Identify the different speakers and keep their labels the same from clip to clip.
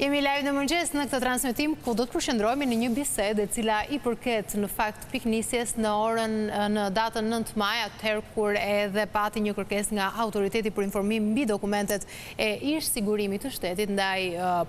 Speaker 1: Jemi live në mëngjes në këtë transmetim ku do të përqendrohemi në një bisedë e cila i përket në fakt pikënisjes në orën në datën 9 maj, atëherë kur edhe pati një kërkesë nga Autoriteti për Informim mbi dokumentet e ish sigurimit të shtetit ndaj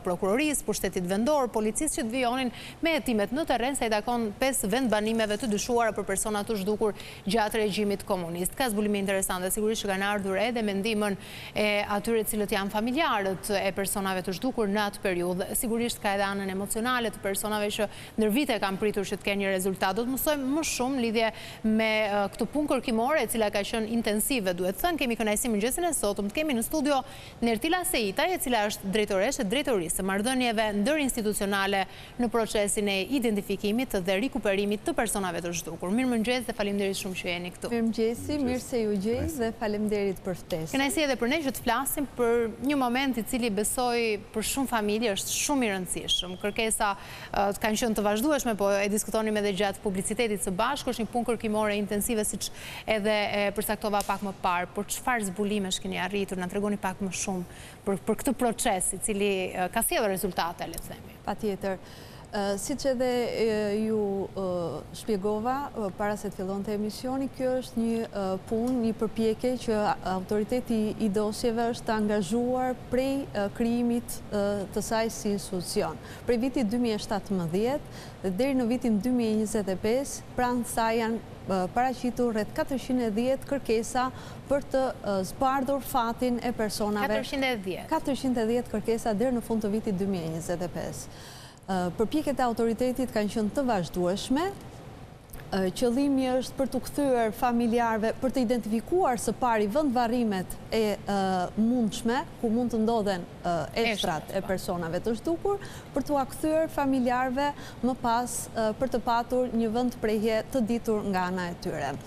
Speaker 1: prokurorisë, pushtetit vendor, policisë që të vijonin me hetimet në terren sa i takon 5 vendbanimeve të dyshuara për persona të zhdukur gjatë regjimit komunist. Ka zbulime interesante, sigurisht që kanë ardhur edhe me ndihmën e atyre të cilët janë familjarët e personave të zhdukur në atë periudhë. Sigurisht ka edhe anën emocionale të personave që ndër vite kanë pritur që të kenë një rezultat. Do të mësojmë më shumë lidhje me këtë punë kërkimore e cila ka qenë intensive, duhet thënë. Kemi kënaqësi mëngjesin e sotëm të kemi në studio Nertila Seitaj, e cila është drejtoreshë e Drejtorisë së Marrëdhënieve Ndërinstitucionale në procesin e identifikimit dhe rikuperimit të personave të zhdukur. Mirëmëngjes dhe faleminderit shumë që jeni këtu.
Speaker 2: Mirëmëngjesi, mirë se ju gjej dhe faleminderit për ftesën.
Speaker 1: Kënaqësi edhe për ne që të flasim për një moment i cili besoj për shumë familje është shumë i rëndësishëm. Kërkesa kanë qenë të vazhdueshme, po e diskutonim edhe gjatë publicitetit së bashku, është një punë kërkimore intensive siç edhe e përcaktova pak më parë, por çfarë zbulimesh keni arritur, na tregoni pak më shumë për për këtë proces i cili ka sjellë rezultate, le të
Speaker 2: themi. Patjetër. Siç edhe ju shpjegova para se të fillonte emisioni, kjo është një punë, një përpjekje që autoriteti i dosjeve është angazhuar prej krijimit të saj si institucion. Prej vitit 2017 dhe deri në vitin 2025, pranë saj janë paraqitur rreth 410 kërkesa për të zbardhur fatin e personave.
Speaker 1: 410.
Speaker 2: 410 kërkesa deri në fund të vitit 2025. Përpjekjet e autoritetit kanë qenë të vazhdueshme. Qëllimi është për t'u kthyer familjarëve, për të identifikuar së pari vendvarrimet e mundshme, ku mund të ndodhen eshtrat e personave të zhdukur, për t'ua kthyer familjarëve më pas për të patur një vendprehje të ditur nga ana e tyre.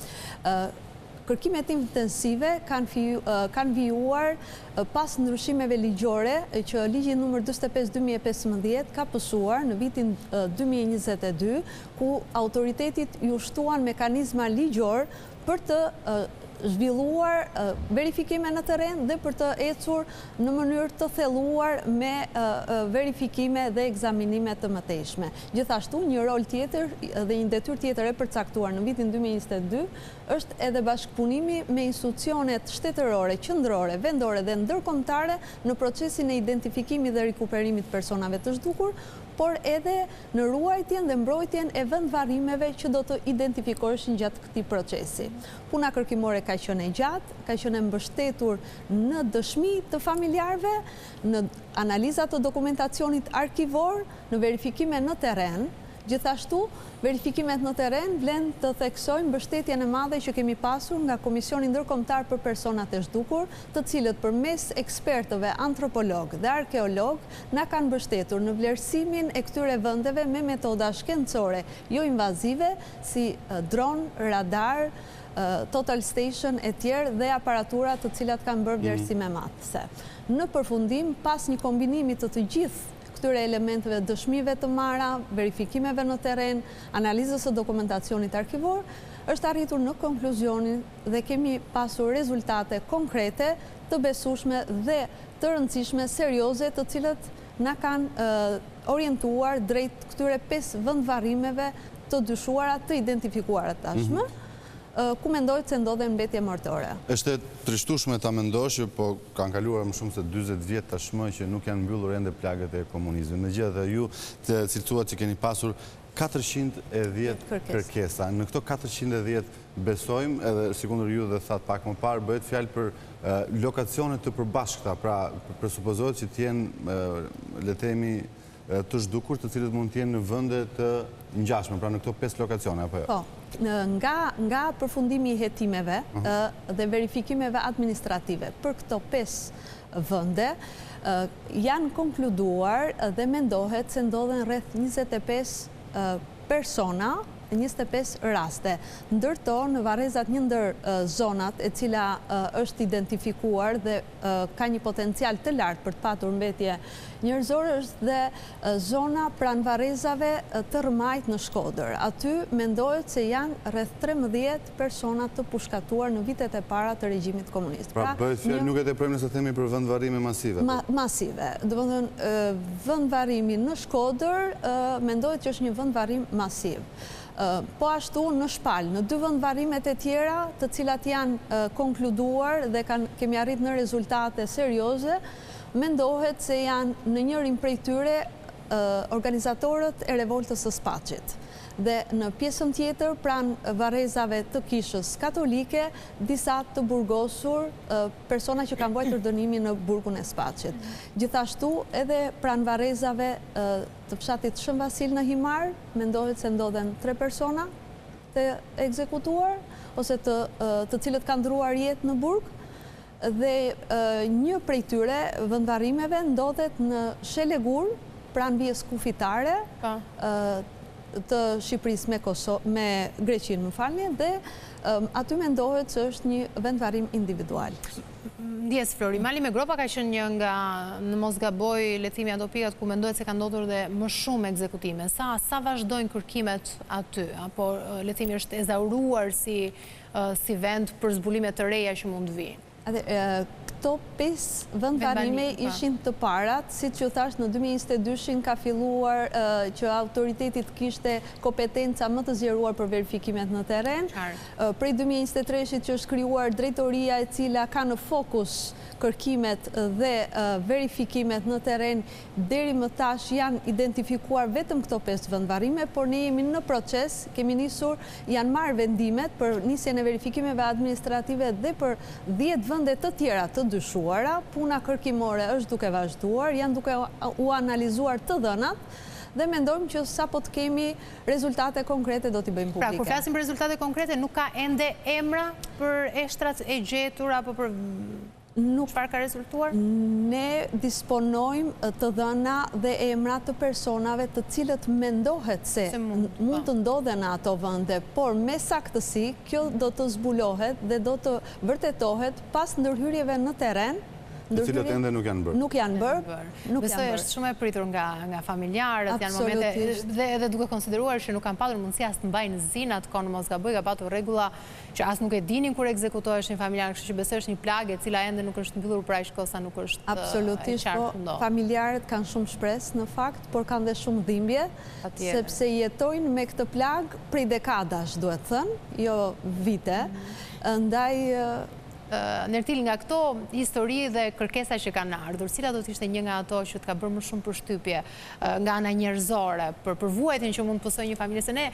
Speaker 2: Kërkimet intensive kanë vijuar pas ndryshimeve ligjore që ligji numër 45 2015 ka pësuar në vitin 2022, ku autoritetit iu shtuan mekanizma ligjor për të zhvilluar verifikime në terren dhe për të ecur në mënyrë të thelluar me verifikime dhe ekzaminime të mëtejshme. Gjithashtu, një rol tjetër dhe një detyrë tjetër e përcaktuar në vitin 2022 është edhe bashkëpunimi me institucionet shtetërore, qendrore, vendore dhe ndërkombëtare në procesin e identifikimit dhe rikuperimit të personave të zhdukur, por edhe në ruajtjen dhe mbrojtjen e vendvarrimeve që do të identifikoheshin gjatë këtij procesi. Puna kërkimore ka qenë e gjatë, ka qenë e mbështetur në dëshmi të familjarëve, në analiza të dokumentacionit arkivor, në verifikime në terren. Gjithashtu, verifikimet në terren vlen të theksojmë mbështetjen e madhe që kemi pasur nga Komisioni Ndërkombëtar për Personat e Zhdukur, të cilët përmes ekspertëve antropologë dhe arkeologë na kanë mbështetur në vlerësimin e këtyre vendeve me metoda shkencore joinvazive si dron, radar, total station etj dhe aparatura të cilat kanë bërë vlerësime matëse. Në përfundim, pas një kombinimi të të gjithë këtyre elementëve, dëshmive të marra, verifikimeve në terren, analizës së dokumentacionit arkivor, është arritur në konkluzionin dhe kemi pasur rezultate konkrete, të besueshme dhe të rëndësishme, serioze, të cilat na kanë orientuar drejt këtyre 5 vendvarrimeve të dyshuara, të identifikuara tashmë, ku mendohet se ndodhen mbetje mortore.
Speaker 3: Është e trishtueshme ta mendosh që po kanë kaluar më shumë se 40 vjet tashmë që nuk janë mbyllur ende plagët e komunizmit. Megjithatë ju të cilësuat që keni pasur 410 kërkesa. Në këto 410 besojmë, edhe sikundër ju dhe thatë pak më parë, bëhet fjalë për lokacione të përbashkëta, pra presupozohet që të jenë, le të themi, të zhdukur, të cilët mund të jenë në vende të ngjashme, pra në këto 5 lokacione, apo jo?
Speaker 2: Po, nga, nga përfundimi i hetimeve dhe verifikimeve administrative për këto 5 vende, janë konkluduar dhe mendohet se ndodhen rreth 25 persona. 25 raste. Ndër to, në varrezat një ndër zonat e cila është identifikuar dhe ka një potencial të lartë për të patur mbetje njerëzore është dhe zona pranë varrezave të Rrëmajt në Shkodër. Aty mendohet se janë rreth 13 persona të pushkatuar në vitet e para të regjimit komunist.
Speaker 3: Pra, bëhet fjalë, nuk e teprojmë nëse themi për vendvarrime
Speaker 2: masive. Masive. Domethënë, vendvarrimi në Shkodër mendohet që është një vendvarrim masiv. Po ashtu në Shpal, në dy vendvarrimet e tjera, të cilat janë konkluduar dhe kemi arrit në rezultate serioze, mendohet se janë në njërin prej tyre organizatorët e revoltës së Spaçit. Dhe në pjesën tjetër, pranë varrezave të Kishës Katolike, disa të burgosur, persona që kanë vuajtur dënimin në burgun e Spaçit. Gjithashtu, edhe pranë varrezave të fshatit Shën Vasil në Himarë, mendohet se ndodhen tre persona të ekzekutuar, ose të të cilët kanë ndërruar jetë në burg, dhe një prej tyre vendvarrimeve ndodhet në Shelegur, pranë vijës kufitare po. të Shqipërisë me Kosovë, me Greqinë, më falni, dhe aty mendohet se është një vendvarrim
Speaker 1: individual. Ndjesë, Flori, Mali me Gropa ka qenë një nga, në mos gaboj, le të themi ato pikat ku mendohet se ka ndodhur dhe më shumë ekzekutime. Sa, sa vazhdojnë kërkimet aty? Apo, le të themi, është ezauruar si, si vend për zbulime të reja që mund të
Speaker 2: vijnë? Këto 5 vendvarrime po. ishin të parat, siç ju thashë në 2022-shin ka filluar që autoriteti të kishte kompetenca më të zgjeruar për verifikimet në terren. Prej 2023-shit që është krijuar drejtoria e cila ka në fokus kërkimet dhe verifikimet në terren, deri më tash janë identifikuar vetëm këto 5 vendvarrime, por ne jemi në proces, kemi nisur, janë marrë vendimet për nisjen e verifikimeve administrative dhe për 10 vende të tjera të dyshuara, puna kërkimore është duke vazhduar, janë duke u analizuar të dhënat dhe mendojmë që sapo të kemi rezultate konkrete do t'i bëjmë
Speaker 1: publike. Pra, kur flasim për rezultate konkrete, nuk ka ende emra për eshtrat e gjetur apo për çfarë ka rezultuar?
Speaker 2: Ne disponojmë të dhëna dhe emra të personave të cilët mendohet se mund të ndodhen në ato vende, por me saktësi kjo do të zbulohet dhe do të vërtetohet pas ndërhyrjeve në terren,
Speaker 3: Të cilat ende nuk janë
Speaker 2: bërë. Nuk janë bërë.
Speaker 1: Besoj është shumë e pritur nga nga familjarët, janë momente dhe edhe duke konsideruar që nuk kanë patur mundësi as të mbajnë zi në atë kohë, në mos gaboj, ka patur rregulla që as nuk e dinin kur ekzekutoheshin familjarët, kështu që besoj është një plagë e cila ende nuk është mbyllur për aq kohë sa nuk është e
Speaker 2: Absolutisht, po familjarët kanë shumë shpresë në fakt, por kanë dhe shumë dhimbje, sepse jetojnë me këtë plagë prej dekadash, duhet thënë, jo vite, ndaj
Speaker 1: Nertil, nga këto histori dhe kërkesa që kanë ardhur, cila do të ishte një nga ato që të ka bërë më shumë përshtypje nga ana njerëzore, për për vuajtjen që mund të pësojë një familje, se ne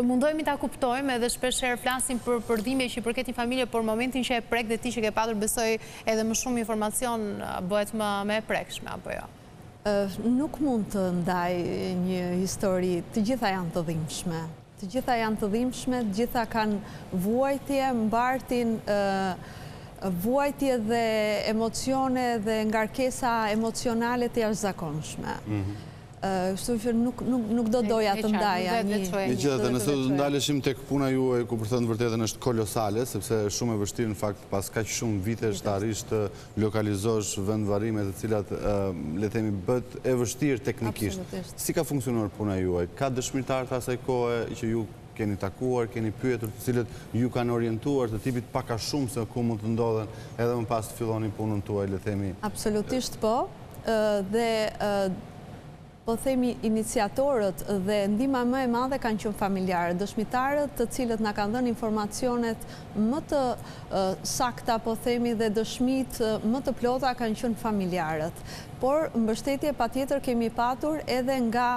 Speaker 1: mundohemi ta kuptojmë edhe shpesh herë flasim për për dhimbje që i përket një familje, por momentin që e prek dhe ti që ke patur besoj edhe më shumë informacion bëhet më më e prekshme apo jo?
Speaker 2: Nuk mund të ndaj një histori, të gjitha janë të dhimbshme. Të gjitha janë të dhimbshme, të gjitha kanë vuajtje, mbartin vuajtje dhe emocione dhe ngarkesa emocionale të jashtëzakonshme. Mhm. Kështu që nuk nuk do doja të ndaja
Speaker 3: një. Megjithatë, nëse do të ndaleshim tek puna juaj, ku për të thënë të vërtetën është kolosale, sepse është shumë e vështirë në fakt pas kaq shumë vitesh të arrish të lokalizosh vendvarrime të cilat, le të themi, bëhet e vështirë teknikisht. Si ka funksionuar puna juaj? Ka dëshmitarë të asaj kohe që ju keni takuar, keni pyetur, të cilët ju kanë orientuar të tipit pak a shumë se ku mund të ndodhen, edhe më pas të filloni punën tuaj, le të
Speaker 2: themi. Absolutisht po, dhe Po themi iniciatorët dhe ndihma më e madhe kanë qenë familjarët, dëshmitarët të cilët na kanë dhënë informacionet më të sakta po themi dhe dëshmitë më të plota kanë qenë familjarët. Por mbështetje patjetër kemi patur edhe nga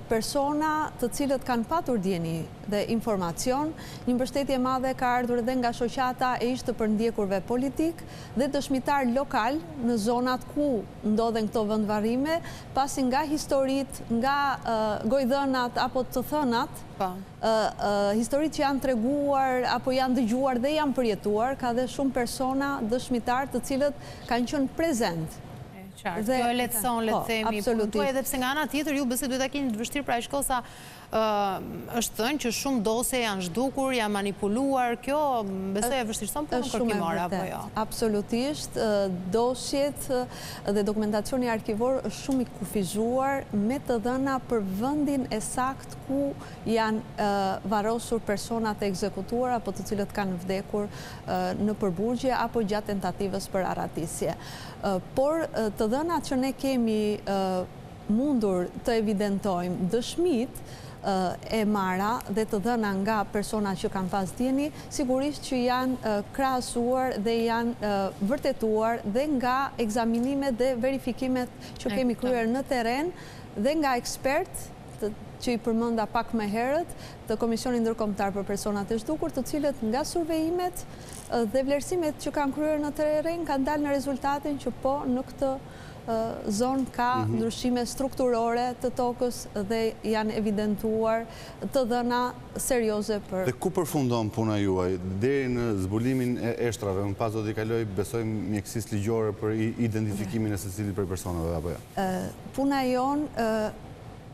Speaker 2: persona të cilët kanë patur dijeni dhe informacion. Një mbështetje e madhe ka ardhur edhe nga shoqata e ish të përndjekurve politikë dhe dëshmitarë lokalë në zonat ku ndodhen këto vendvarrime, pasi nga historitë, nga gojëdhënat apo të thënat, po. historitë që janë treguar apo janë dëgjuar dhe janë përjetuar, ka dhe shumë persona dëshmitarë të cilët kanë qenë prezent.
Speaker 1: Qartë, kjo e lehtëson, le të
Speaker 2: po,
Speaker 1: themi, punën tuaj, edhe pse nga ana tjetër ju besoj duhet ta keni të vështirë pra aq kohë sa është thënë që shumë dosje janë zhdukur, janë manipuluar, kjo besoj e vështirëson punën kërkimore, apo jo?
Speaker 2: Absolutisht, dosjet dhe dokumentacioni arkivor është shumë i kufizuar me të dhëna për vendin e saktë ku janë varrosur personat e ekzekutuar apo të cilët kanë vdekur nëpër burgje apo gjatë tentativës për arratisje. Por të dhënat që ne kemi mundur të evidentojmë, dëshmitë e marra dhe të dhëna nga persona që kanë pas dijeni, sigurisht që janë krahasuar dhe janë vërtetuar dhe nga ekzaminimet dhe verifikimet që kemi kryer në terren dhe nga ekspertë që i përmenda pak më herët, të Komisionit Ndërkombëtar për Personat e Zhdukur, të cilët nga survejimet dhe vlerësimet që kanë kryer në terren kanë dalë në rezultatin që po në këtë zonë ka mhm. ndryshime strukturore të tokës dhe janë evidentuar të dhëna serioze për...
Speaker 3: Dhe ku përfundon puna juaj? Deri në zbulimin e eshtrave, më pas do t'i kalojë, besojmë, mjekësisë ligjore për identifikimin e secilit prej personave, apo jo?
Speaker 2: Puna jonë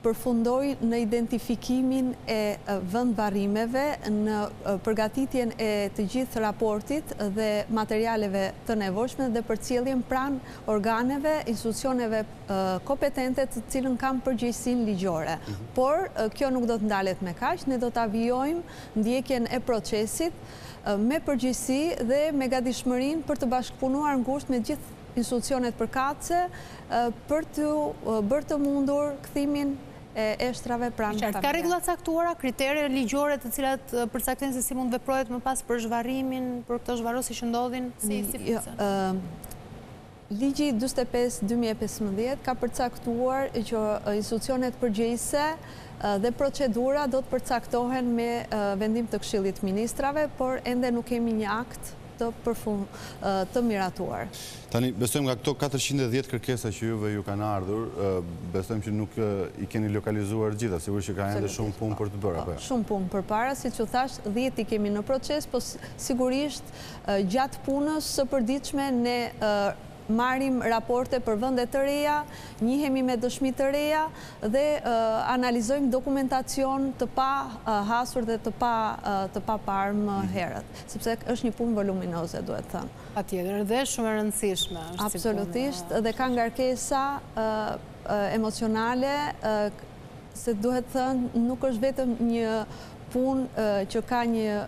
Speaker 2: përfundoi në identifikimin e vendvarrimeve, në përgatitjen e të gjithë raportit dhe materialeve të nevojshme dhe përcjelljen pranë organeve, institucioneve kompetente të cilën kanë përgjegjësinë ligjore. Mhm. Por, kjo nuk do të ndalet me kaq, ne do ta vijojmë ndjekjen e procesit me përgjegjësi dhe me gatishmërinë për të bashkëpunuar ngushtë me gjithë institucionet përkatëse për të bërë të mundur kthimin e eshtrave pranë
Speaker 1: familjarëve. Ka rregulla të caktuara, kritere ligjore të cilat përcaktojnë se si mund të veprohet më pas për zhvarrimin, për këto zhvarrosje që ndodhin, si si
Speaker 2: jo, funksionon? Ligji 45 2015 ka përcaktuar që institucionet përgjegjëse dhe procedura do të përcaktohen me vendim të Këshillit të Ministrave, por ende nuk kemi një akt të përfund të miratuar.
Speaker 3: Tani, besojmë nga këto 410 kërkesa që juve ju kanë ardhur, besojmë që nuk i keni lokalizuar të gjitha, sigurisht që ka ende shumë punë për të bërë, apo jo?
Speaker 2: Shumë punë përpara, siç ju thashë, 10 i kemi në proces, po sigurisht gjatë punës së përditshme ne marrim raporte për vende të reja, njihemi me dëshmi të reja dhe analizojmë dokumentacion të pahasur dhe të pa të paparë më mhm. herët, sepse është një punë voluminoze, duhet
Speaker 1: thënë. Patjetër, dhe shumë e rëndësishme
Speaker 2: është si punë. Absolutisht, dhe ka ngarkesa emocionale, se duhet thënë, nuk është vetëm një punë që ka një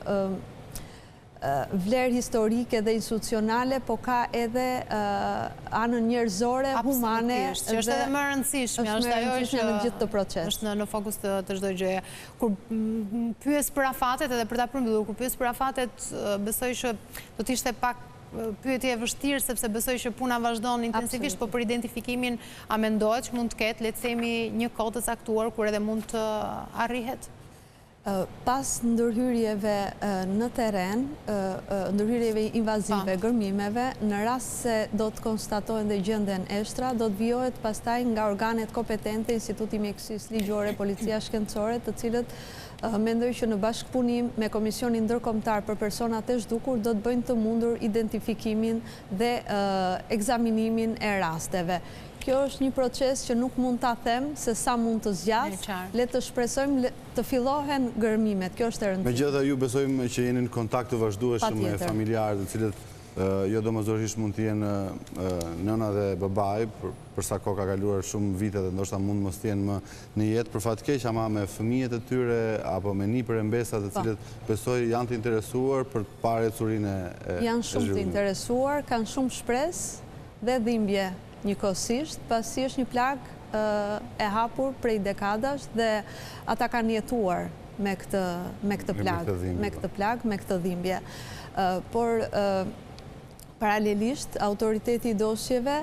Speaker 2: vlerë historike dhe institucionale, po ka edhe anën njerëzore, humane.
Speaker 1: Absolutisht, që është edhe më e rëndësishme,
Speaker 2: është ajo që në gjithë këtë proces.
Speaker 1: Është në fokus të çdo gjëje. Kur pyes për afatet edhe për ta përmbyllur, kur pyes për afatet, besoj që do të ishte pak pyetje e vështirë sepse besoj që puna vazhdon intensivisht, po për identifikimin a mendohet që mund të ketë, le të themi, një kohë të caktuar kur edhe mund të arrihet?
Speaker 2: Pas ndërhyrjeve në terren, ndërhyrjeve invazive, gërmimeve, në rast se do të konstatohen dhe gjenden eshtra, do të vijohet pastaj nga organet kompetente, Instituti i Mjekësisë Ligjore, Policia Shkencore, të cilët mendoj që në bashkëpunim me Komisionin Ndërkombëtar për Personat e Zhdukur do të bëjnë të mundur identifikimin dhe ekzaminimin e rasteve. Kjo është një proces që nuk mund ta them se sa mund të zgjasë, le të shpresojmë të fillohen gërmimet, kjo është e rëndësishme.
Speaker 3: Megjithatë ju besojmë që jeni në kontakt të vazhdueshëm me familjarë, të cilët jo domosdoshmërisht mund të jenë nëna dhe babai, për sa kohë ka kaluar shumë vite dhe ndoshta mund mos të jenë më në jetë për fat të keq, ama me fëmijët e tyre apo me nipër e mbesa të po. cilët besoj janë të interesuar për të parë ecurinë e
Speaker 2: zhvillimit. Janë shumë të interesuar, kanë shumë shpresë dhe dhimbje njëkohësisht, pasi është një plagë e hapur prej dekadash dhe ata kanë jetuar me këtë me këtë plagë, me këtë plagë, me këtë dhimbje. Por paralelisht autoriteti i dosjeve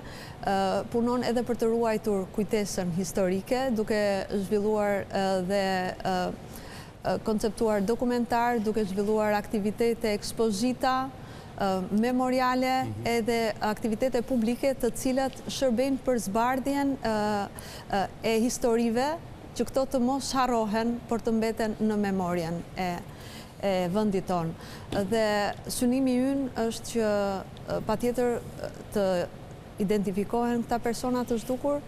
Speaker 2: punon edhe për të ruajtur kujtesën historike, duke zhvilluar dhe konceptuar dokumentarë, duke zhvilluar aktivitete, ekspozita, memoriale mhm. edhe aktivitete publike të cilat shërbejnë për zbardhjen e historive që këto të mos harrohen, por të mbeten në memorien e e vendit tonë. Dhe synimi ynë është që patjetër të identifikohen këta persona të zhdukur,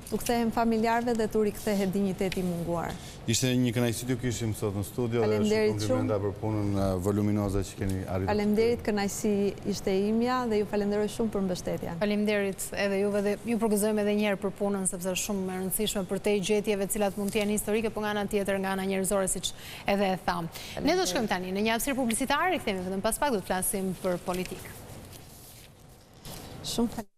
Speaker 2: t'u kthehen familjarëve dhe t'u rikthehet dinjiteti i munguar.
Speaker 3: Ishte një kënaqësi t'ju kishim sot në studio dhe shumë komplimenta për punën voluminoze që keni arritur të kryeni.
Speaker 2: Faleminderit, kënaqësi ishte imja dhe ju falenderoj shumë për
Speaker 1: mbështetjen. Faleminderit edhe juve dhe ju përgëzojmë edhe një herë për punën sepse është shumë e rëndësishme përtej gjetjeve të cilat mund të jenë historike, po nga ana tjetër nga ana njerëzore siç edhe e thamë. Ne do të shkojmë tani në një hapësirë publicitare, rikthehemi vetëm pas pak do të flasim për politikë.
Speaker 2: Shumë faleminderit.